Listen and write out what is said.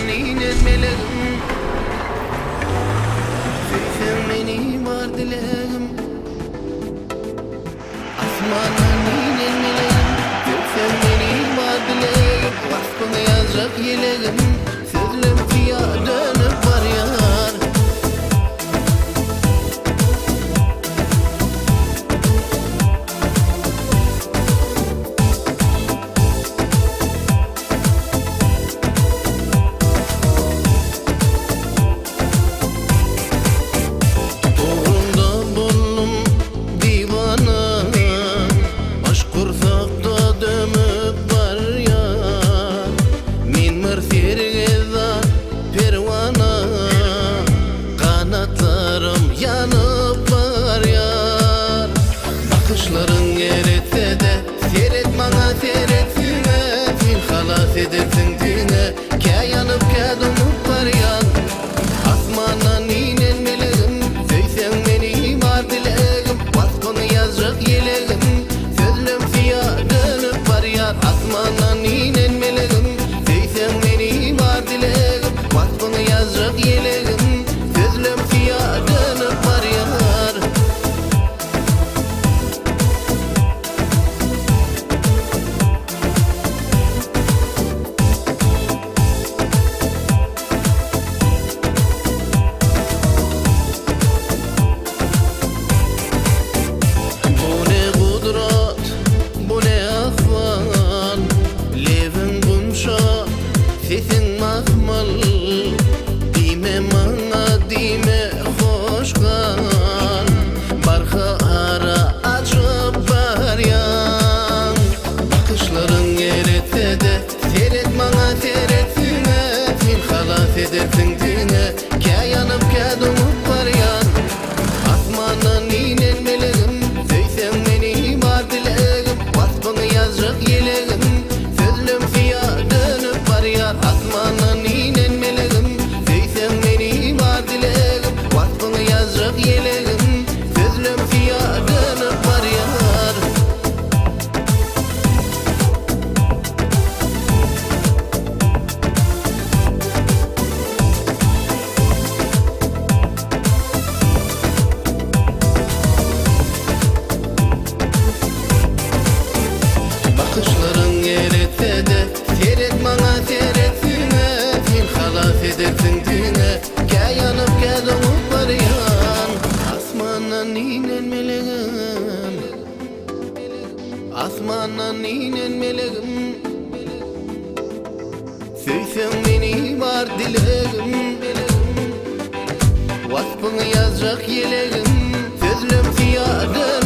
inen melegim Söýseň meni bar dilegim Asmandan inen melegim Söýseň meni bar dilegim Waspyňy ýazjak ýelegim Sözlem syýa dönüp barýar. Ugrunda boldum diwana, Baş gursakda dömüp barýar. Men bir sergezdan perwana, Ganatlarym ýanyp barýar. Bakyşlaryň eretse-de, Seret maňa seretsine, Sen halas edersiň diňe, Kä ýanyp, kä doňup barýan. Asmandan inen melegim, Söýseň meni bar dilegim, Waspyňy ýazjak ýelegim, Sözlem syýa dönüp barýar. Asmandan inen melegim, Söýseň meni bar dilegim, Waspyňy ýazjak ýelegim, Sözlem syýa dönüp barýar. Bu ne gudrat, bu ne ahwal, Lebiň gunça, sesiň mahmal, Diýme maňa, diýme hoş gal, Barha ara açyp barýaň. Bakyşlaryň eretse-de, Seret maňa seretsine, Sen halas edersiň diňe, Kä ýanyp, kä doňup barýan. Asmandan inen melegim, Söýseň meni bar dilegim, Waspyňy ýazjak ýelegim, Sözlem syýa dönüp barýar. Asmandan inen melegim, Söýseň meni bar dilegim, Waspyňy ýazjak ýelegim, Sözlem syýa dönüp barýar. Bakyşlaryň eretse-de, Seret maňa seretsine, Sen halas edersiň diňe, Kä ýanyp, kä doňup barýan. Asmandan inen melegim. Asmandan inen melegim Söýseň meni bar dilegim Waspyňy ýazjak ýelegim Sözlem syýa dönüp.